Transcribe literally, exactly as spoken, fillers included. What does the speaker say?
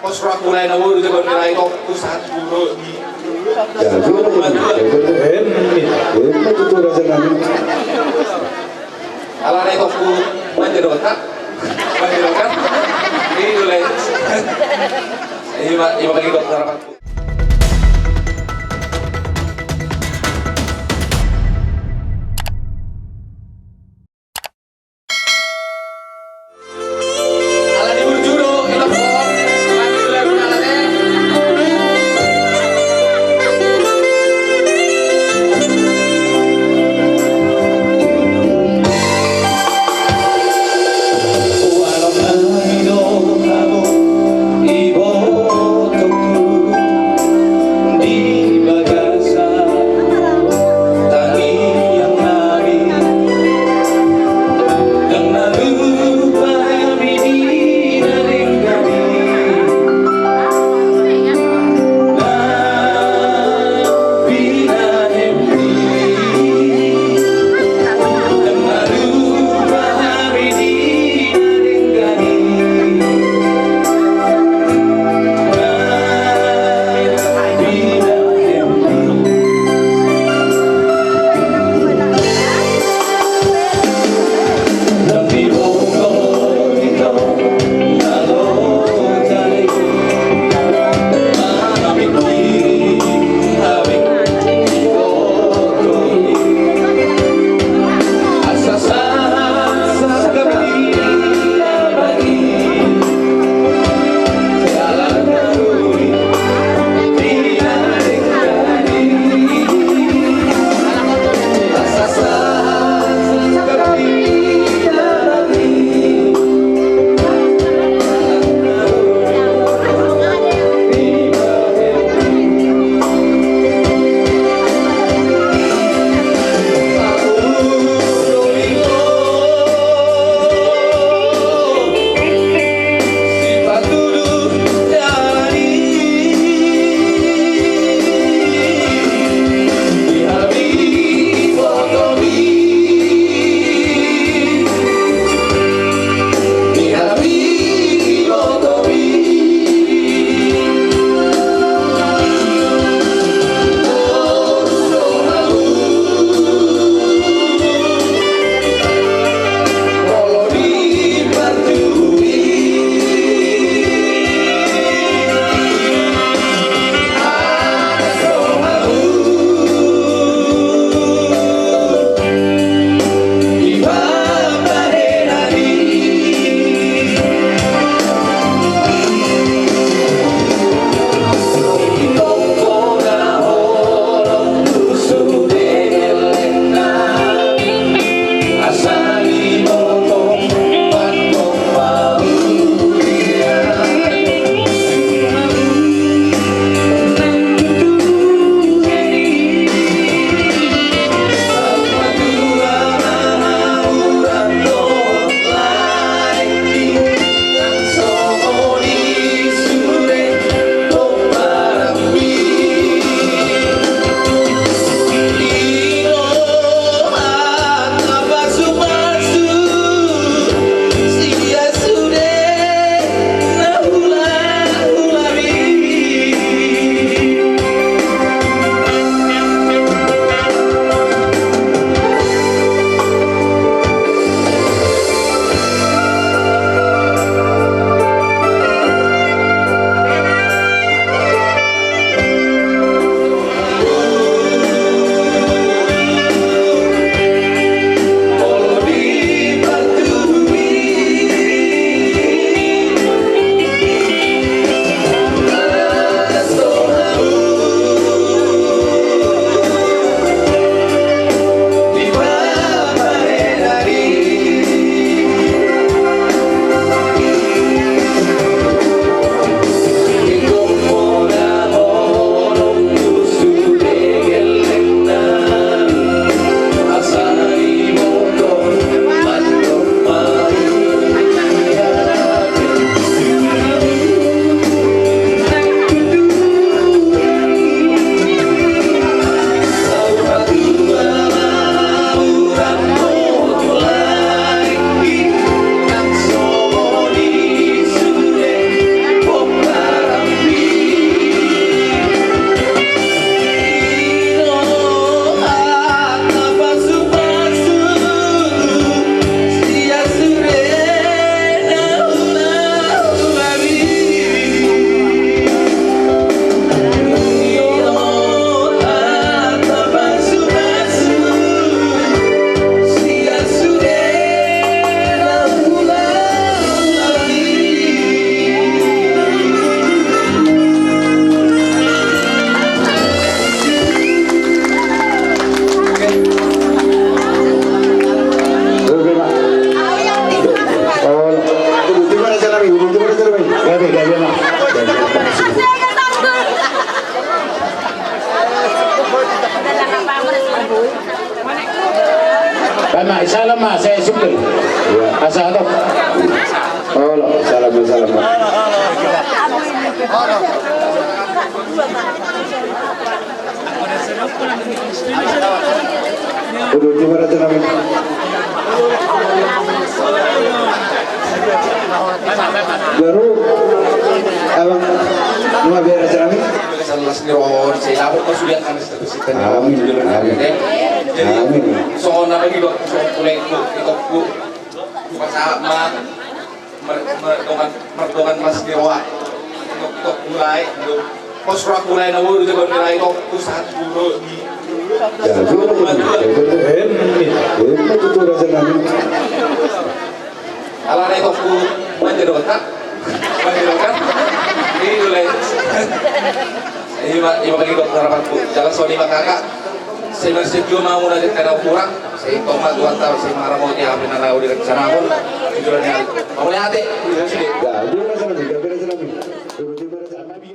Pos rohangku lae na boru, jago ni lae Tompu sahat tu ro ni. Ya, jolo. Emma tutu raja nami. Ala lae Tompu manja do kan? Manja do kan? Ini do lae. Ima, ima bagi dokter apa? Ma, salam ma, saya sipil. Asa to. Olo, salam, salam. Udah, terima kasih, Nabi. Baru, abang, mau biar aja, Nabi. Salah sendiri, saya lapor ke sudah kan. Amin. Amin. Jadi, amin. Songon na bagi waktu songon kulengku, itokku. Pasahat ma, mer-, merdongan, merdongan mas di roa. Itok, itok mulai, do. Pos roa mulai na wulu, jago nilai itokku, sahat guru. Ya, guru. Ini, ini betul aja nanti. Ala na itokku, manja do kan? Manja do kan? Ini dulu, ya. Ima, ima bagi dokter harapanku. Jala songon i ma kakak. Sai marsip jua ma muna di kada kurang. Sai tong ma Tuhan tahu, sai maramoti apa na lau di rencana pun. Jujur ni hari. Mau lihat, eh? Iya, sini. Ya, dia rasa nabi, dia rasa nabi. Dia rasa nabi.